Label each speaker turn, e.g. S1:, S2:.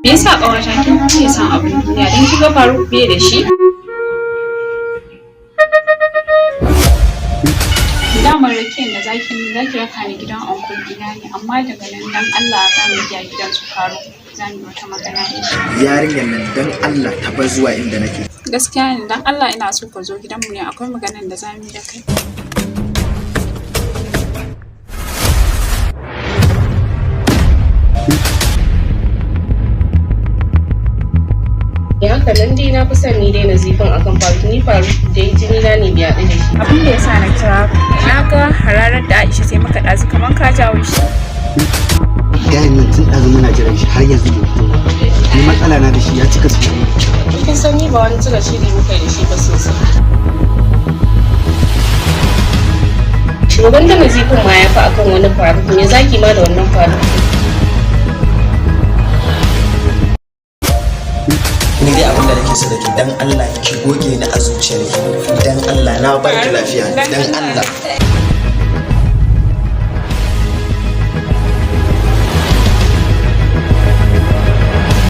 S1: Me yasa ƙawata kin fiye son abin duniya don kiga Faruk bai da shi? Damar rakiyar da zaki min zaki raka ni gidan uncle ɗina ne, amma daga nan dan Allah za mu biya gidan su Faruk, za mu yi wata magana da shi.
S2: Yarinyar nan, dan Allah ta bar zuwa inda nake.
S1: Gaskiya ne, dan Allah ina so ka zo gidanmu ne, akwai maganan da za mu yi da kai.
S3: Ya haka nan dai, na fi son ni dai Nazifin akan Faruk. Ni Faruk dai jini na ne bai haɗu da shi.
S1: Abin da yasa na kira ka, na ga hararar da Aisha sai maka ɗazu kamar ka jawo shi.
S4: Gayan nan tun ɗazu muna jiran shi, har yanzu bai fito ba. Ni matsala na da shi, ya cika tunani.
S3: Kin san ni ba wani cika shiri muka yi da shi ba sosai. Shugaban da Nazifin ma ya fi akan wani Faruk. Me zaki ma da wannan Faruk?
S2: Ni dai abin da nake so da ke, dan Allah ki goge ni a zuciyarki. Dan Allah na barki lafiya, dan Allah.